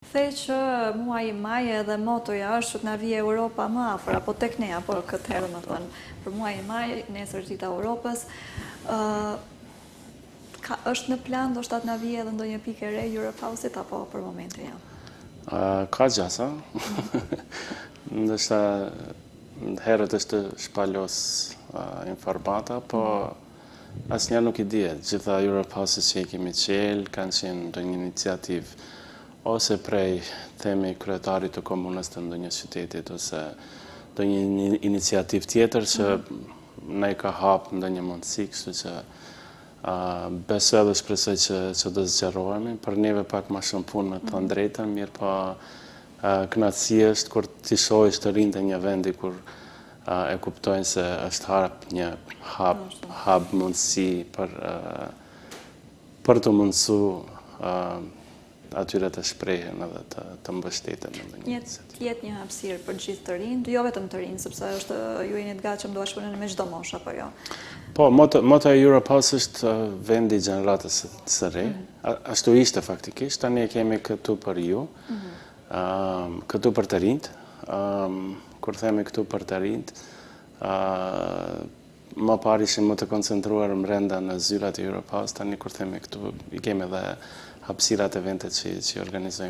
The që muaji maj edhe motoja është që të na vijë Europa më afër, apo tek ne, apo këtë herë më thënë, për muaji maj, nesër është dita e Europës, ka, është në plan, ndoshta të na vijë edhe ndonjë pikë e re Europe House-it, apo për momentin jo? Ka gjasa, ndoshta herët është të shpalos informata, po asnjëherë nuk i dihet. Gjitha Europe House-et që i kemi qelë kanë qenë ndonjë iniciativë ose prej, themi, kryetarit të komunës të ndonjë qytetit, ose ndonjë iniciativë tjetër që na i ka hap ndonjë mundësi, kështu që besoj dhe shpresoj që do zgjerohemi. Për neve pak ma shumë punë me të thënë drejtën, mirë po kënaqësi është kur t'i shohësh të rinjtë e një vendi kur e kuptojnë se është hap një hap, hap mundësi për të mundësu atyre të shprehen edhe të mbështeten në ndonjë iniciativë. Të jetë një hapësirë për gjithë të rinjtë, jo vetëm të rinjtë, sepse është ju jeni të gatshëm të bashkëpunoni me çdo moshë apo jo. Po, moto e Europe House është vendi i gjeneratës së re. Ashtu ishte faktikisht, tani e kemi këtu për ju. Këtu për të rinjtë. Kur themi këtu për të rinjtë, më parë ishim më të koncentruar mrenda në zyrat e Europe House, tani kur themi këtu, i kemi edhe hapësirat eventet që organizojmë.